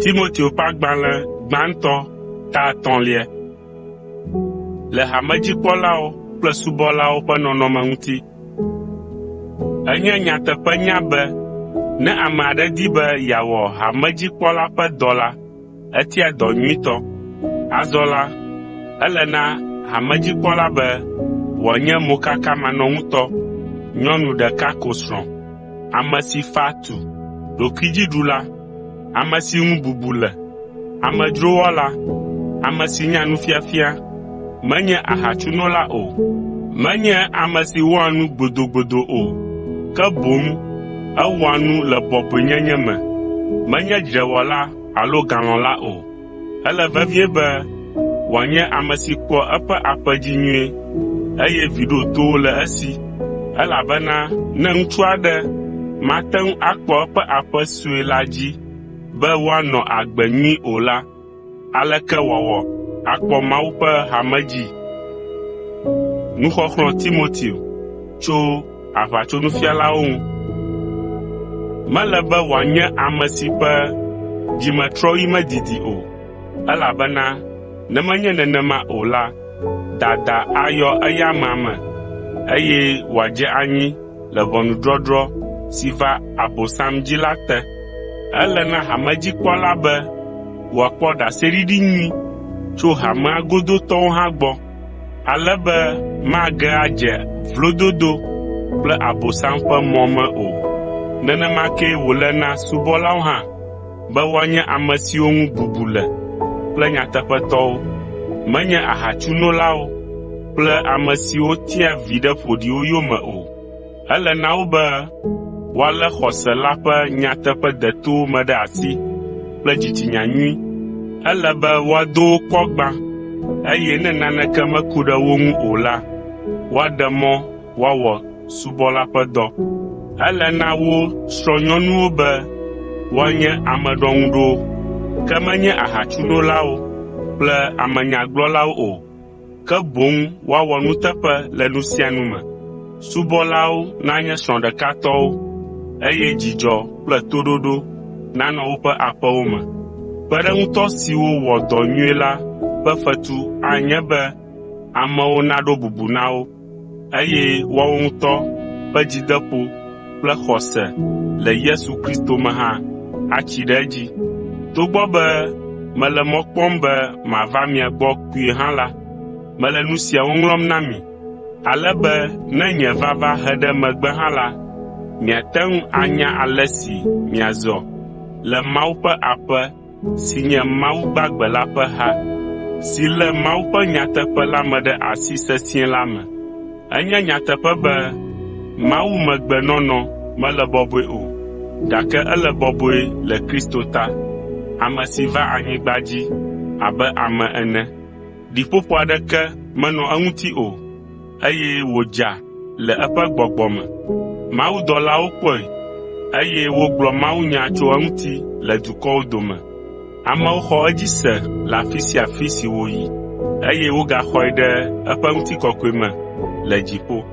Timoteo ƒe agbalẽ gbãtɔ ta etɔ̃lia. Le hamedzikpɔlawo kple subɔlawo ƒe nɔnɔme ŋuti. Enye nyateƒenya be ne ame aɖe di be yeawɔ hamedzikpɔla ƒe dɔ la, etia dɔ nyuitɔ. Azɔ la, ele na hamedzikpɔla be wòanye mokakamanɔŋutɔ, nyɔnu ɖeka ko srɔ̃, ame si fa tu, ɖokuidziɖula, ame si ŋu bubu le, amedzrowɔla, ame si nya nufiafia, menye ahatsunola o, menye ame si wɔa nu gbodogbodo o, ke boŋ ewɔa nu le bɔbɔenyenye me, menye dzrewɔla alo galɔ̃la o. Ele vevie be wòanye ame si kpɔa eƒe aƒe dzi nyuie, eye vi ɖotowo le esi, elabena ne ŋutsu aɖe mate ŋu akpɔ eƒe aƒe sue la dzi be woanɔ agbe nyui o la, aleke wòawɔ akpɔ Mawu ƒe hame dzi? Nuxɔxlɔ̃ Timoteo tso aʋatsonufialawo ŋu. Mele be wòanye ame si ƒe dzimetrɔɣi medidi o, elabena ne menye nenema o la, dada ayɔ eya amea me, eye wòadze anyi le ʋɔnudɔdrɔ̃ si va Abosam dzi la te. Ele na hamedzikpɔla be wòakpɔ ɖaseɖiɖi nyui tso hamea godotɔwo hã gbɔ, ale be mage adze vlododo kple Abosam ƒe mɔ me o. Nenema kee wòle na subɔlawo hã be woanye ame siwo ŋu bubu le kple nyateƒetɔwo, menye ahatsunolawo kple ame siwo tia viɖe ƒoɖiwo yome o. Ele na wo be woalé xɔse la ƒe nyateƒe detowo me ɖe asi kple dzitsinya nyui. Ele be woado wo kpɔ gbã, eye ne naneke meku ɖe wo ŋu o la, woaɖe mɔ woawɔ subɔla ƒe dɔ. Ele na wo srɔ̃nyɔnuwo be woanye ame ɖɔŋuɖowo, ke menye ahatsunolawo kple amenyagblɔlawo o, ke boŋ woawɔ nuteƒe le nu sia nu me. Subɔlawo nanye srɔ̃ ɖeka tɔwo, eye dzidzɔ kple toɖoɖo nanɔ woƒe aƒewo me. Kpeɖeŋutɔ siwo wɔ dɔ nyuie la ƒe fetu anye be amewo naɖo bubu na wo, eye woawo ŋutɔ ƒe dzideƒo kple xɔse le Yesu Kristo me hã atsi ɖe edzi. Togbɔ be mele mɔ kpɔm be mava mia gbɔ kpuie hã la, mele nu siawo ŋlɔm na mi, ale be ne nye vava he ɖe megbe hã la, miate ŋu anya ale si miazɔ le Mawu ƒe aƒe si nye Mawu gbagbe la ƒe ha, si lé Mawu ƒe nyateƒe la me ɖe asi sesĩe la me. Enye nyateƒe be mawumegbenɔnɔ mele bɔbɔe o, gake ele bɔbɔe le Kristo ta, ame si va anyigba dzi abe ame ene. Ɖiƒoƒo aɖeke menɔ eŋuti o, eye wòdza le eƒe gbɔgbɔ me. Mawudɔlawo kpɔe, eye wogblɔ mawunya tso eŋuti le dukɔwo dome. Amewo xɔ edzi se le afi sia afi si wòyi, eye wogaxɔe ɖe eƒe ŋutikɔkɔe me le dziƒo.